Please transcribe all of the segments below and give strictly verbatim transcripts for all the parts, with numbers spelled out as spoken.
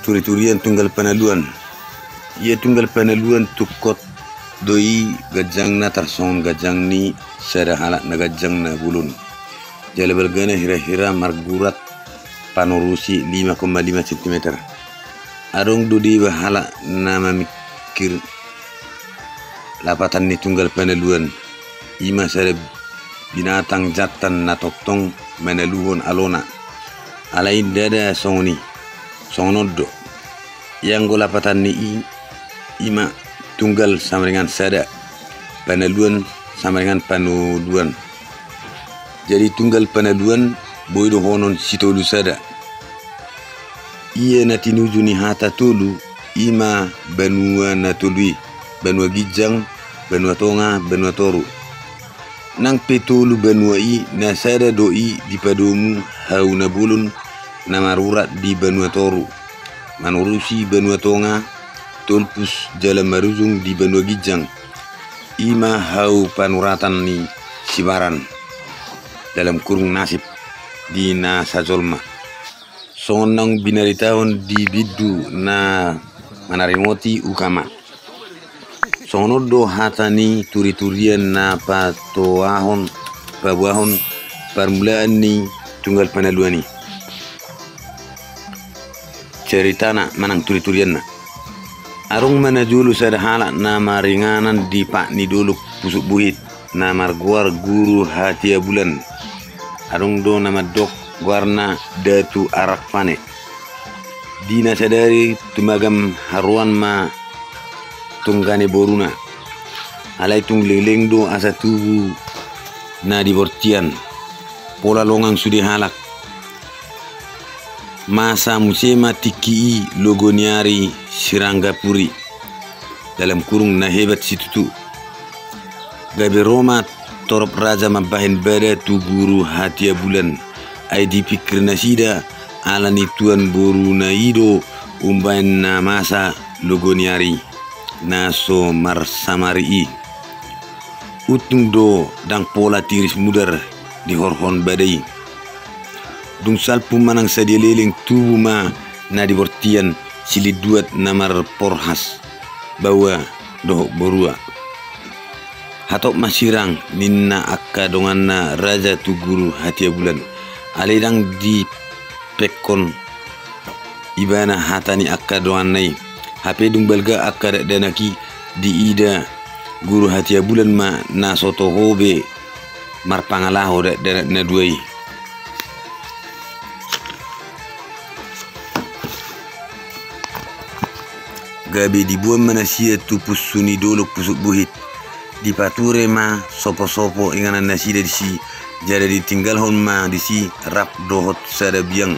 Turiturian Tunggal Panaluan. Ia Tunggal Panaluan tungkot do i ganjangna tarsongon ganjang ni sada halak na ganjang na bolon. Jala balgana hira-hira margurat panorusi lima koma lima sentimeter. Adong do deba halak na mamingkir lapatan ni Tunggal Panaluan. I ma sada binatang jantan na tongtong manaluhon alona. Alai ndada songon i. Songon on do. Ianggo lapatan ni i, i ma tunggal sama dengan sada, panaluan sama dengan panoluan. Jadi Tunggal Panaluan boi dohonon sitolu sada. Ia na tinuju ni hata tolu, i ma banua na tolu i, banua ginjang, banua tonga, banua toru. Nang pe tolu banua i, na sada do i dipadomu hau na bolon na marurat di banua toru, manorusi banua tonga, tolpus jala marujung di banua ginjang. I ma hau panuratan ni sibaran, dalam kurung nasib, di na sajolma. Songon naung binaritahon di bindu na manaringoti ukama. Songon on do hata ni turiturian na patoahon, paboahon parmulaan ni Tunggal Panaluan i. Caritana manang turiturianna. Adong ma najolo sada halak na maringanan di pat ni dolok Pusuk Buhit, na margoar Guru Hatia Bulan. Adong do na mandok goarna Datu Arak Pane. Di na sadari tumagam haroan ma tonggane boruna. Alai tung leleng do asa tubu na di bortian. Pola longang sude halak. Masa muse ma tingki i logo ni ari sirangga puri. Dalam kurung na hebat situtu. Gabe ro ma torop raja mambahen bada tu Guru Hatia Bulan. Ai dipingkir nasida ala ni tuan boruna i do umbahen na masa logo ni ari na so marsamari i. Untung do ndang pola tiris mudar dihorhon bada i. Dung salpu manang sadia leleng tubu ma na di bortian silinduat na marporhas baoa dohot borua. Hatop ma sirang ninna angka donganna raja tu Guru Hatia Bulan. Alai ndang dipengkon ibana hata ni angka donganna i. Hape dung balga angka dakdanak i diida Guru Hatia Bulan ma na so toho be marpangalaho dakdanak na dua i. Gabe diboan ma nasida tu punsu ni dolok Pusuk Buhit. Dipature ma sopo-sopo inganan nasida disi, jala ditinggalhon ma disi rap dohot sada biang.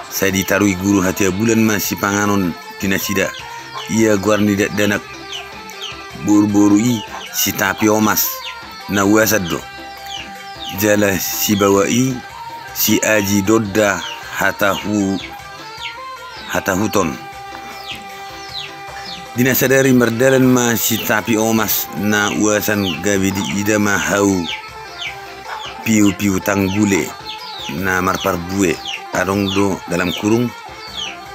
Sai ditarui Guru Hatia Bulan ma sipanganon di nasida. Ia goar ni dakdanak boru-boru i si Tapi Omas na uasan do. Jala sibaoa i si Aji Donda Hatahu-, Hatahuton. Di na sadari mardalan ma si Tapi Omas na uasan gabe diida ma hau piu-piu tanggule na marparbue. Adong do dalam kurung,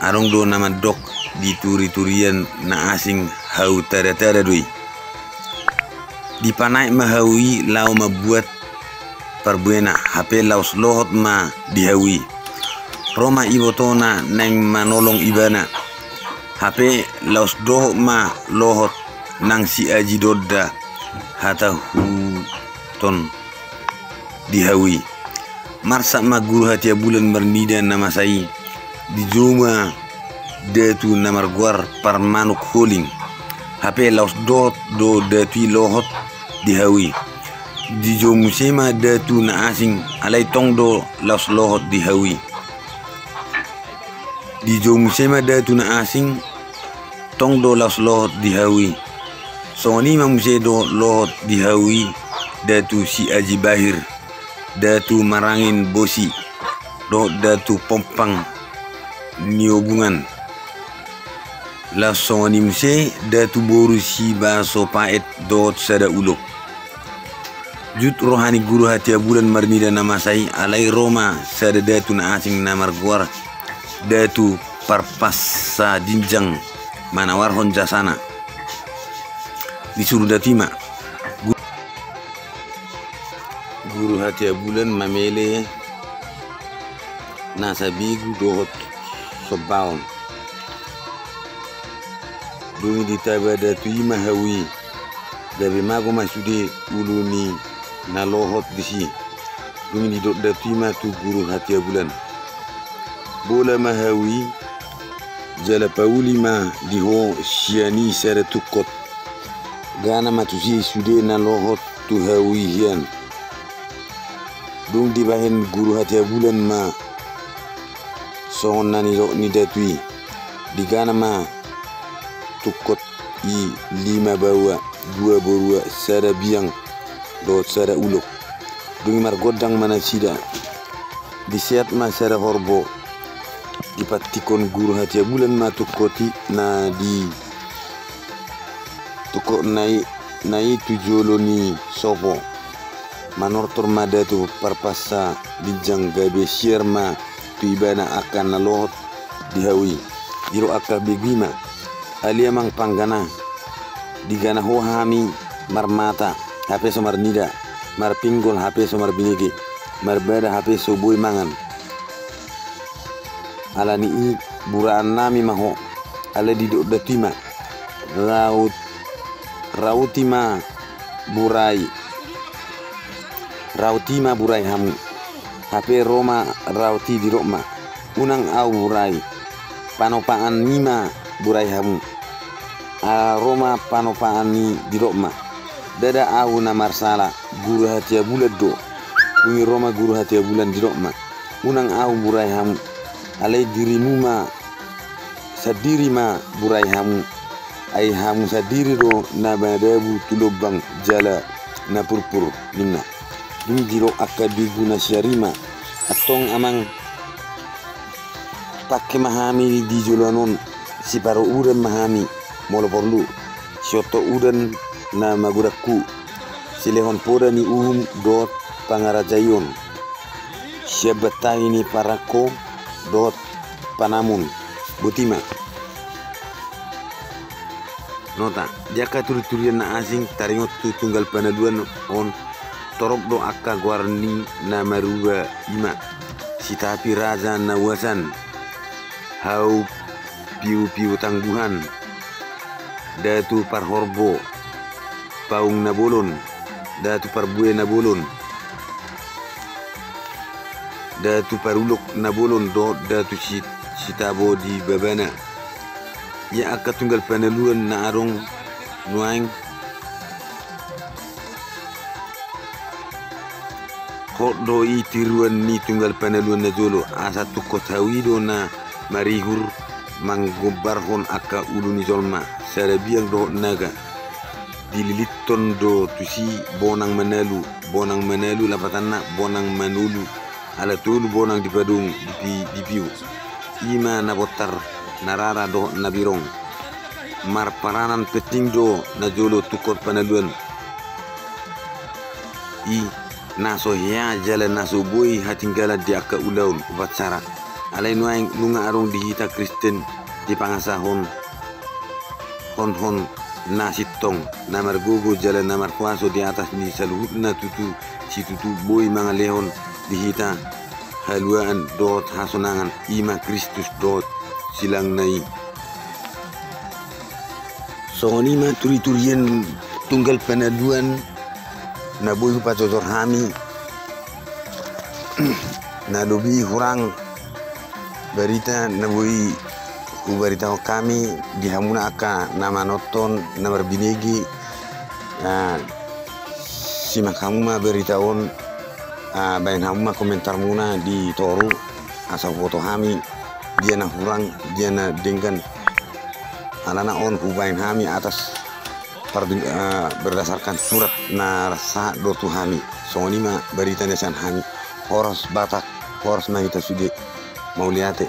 adong do na mandok di turi-turian na asing hau tada-tada do i. Dipanaek ma hau i laho mambuat parbuena, hape laos lohot ma di hau i. Ro ma ibotona naeng manolong ibana. Hape laos dohot ma lohot nang si Aji Donda Hatahuton di hau i. Marsak ma Guru Hatia Bulan marnida na masa i, dijou ma datu na margoar Parmanuk Holing. Hape laos dohot do datu i lohot di hau i. Dijou muse ma datu na asing, alai tong do laos lohot di hau i. Dijou muse ma datu na asing, tong do laos lohot di hau i. Songon i ma muse do lohot di hau i datu si Aji Bahir, datu Marangin Bosi, dohot datu Pompang Niobungan. Laos songon i muse datu boru si Baso Paet dohot sada ulok. Jut roha ni Guru Hatia Bulan marnida na masa i, alai ro ma sada datu na asing na margoar datu parpasa jinjang manawarhon jasana. Disuru datu i ma Gu-, Guru Hatiabulan mamele nasa begu dohot sombaon. Dung i ditaba datu i ma hau i, gabe mago ma sude ulu ni na lohot disi. Dung i didok datu i ma tu Guru Hatiabulan: Bola ma hau i, jala pauli ma di ho sian i sada tungkot. Gana ma tusi sude na lohot tu hau i hian. Dung dibahen Guru Hatiabulan ma songon na nidok ni datu i. Digana ma tungkot i lima baoa, dua borua, sada biang dohot sada ulok. Dung i margondang ma nasida. Diseat ma sada horbo. Dipantikkon Guru Hatiabulan ma tungkot i na di tungkot na i, na i tu jolo ni sopo. Manortor ma datu parpasa jinjang gabe siar ma tu ibana angka na lohot di hau i. Didok angka begu i ma: Ale amang panggana, digana ho hami marmata hape so marnida, marpinggol hape so marbinege, marbada hape so boi mangan. Ala ni i buraannami ma ho. Alai didok datu i ma: Raut, rauti ma burai, rauti ma burai hamu. Hape ro ma rauti, didok ma: Unang ahu burai, panopaan ni ma burai hamu. Ala ro ma panopaan ni, didok ma: Ndada ahu na marsala, Guru Hatiabulan do. Dung i ro ma Guru Hatiabulan, didok ma: Unang ahu burai hamu, alai dirimu ma sandiri ma burai hamu. Ai hamu sandiri do na madabu tu lombang jala na purpur, ninna. Dung i didok angka begu na siar i ma: Antong amang, pangke ma hami di joloan on, siparo udan ma hami, molo porlu, sioto udan na magodangku, silehon poda ni uhum dohot pangarajaion, sian bantahi ni parangko dohot panamun. Boti ma. Nota, di angka turiturian na asing taringot tu Tunggal Panaluan on, torop do angka goar ni na maruba, i ma: Sitapi Raja na Uasan, Hau Piupiu Tangguhan, Datu Parhorbo, Paung Nabolon, Datu Parbue Nabolon, Datu Parulok Nabolon dohot Datu Si-, Sitabo di Babana. Ia angka Tunggal Panaluan na adong nuaeng, hot do i tiruan ni Tunggal Panaluan na jolo, asa tungkot hau i do na marihur manggombarhon angka ulu ni jolma, sada biang dohot naga. Dililithon do tusi bonang manalu, bonang manalu lapatanna bonang manolu, ala tolu bonang dipadung dipi-, dipiu. I ma na bontar, na rara dohot na birong. Marparanan penting do na jolo tungkot panaluan i, na so hea jala na so boi hatinggalan di angka ulaon upacara. Alai nuaeng nunga adong di hita Kristen dipangasahon hon hon na sintong, na margogo jala na markuaso di atas ni saluhutna tutu situtu boi mangalehon di hita haluaan dohot hasonangan, i ma Kristus dohot silangna i. Songon i ma turiturian Tunggal Panaluan na boi hupajojor hami. Na lobi hurang barita na boi hubaritahon hami di hamuna angka na manonton, na marbinege. Ah, simak hamu ma barita on, ah, baen hamu ma komentarmuna di toru, asa huboto hami dia na hurang, dia na denggan. Alana on hubaen hami atas par-, eh, berdasarkan surat na sahat do tu hami. Songon i ma barita na sian hami. Horas Batak, horas ma hita sude. Mauliate.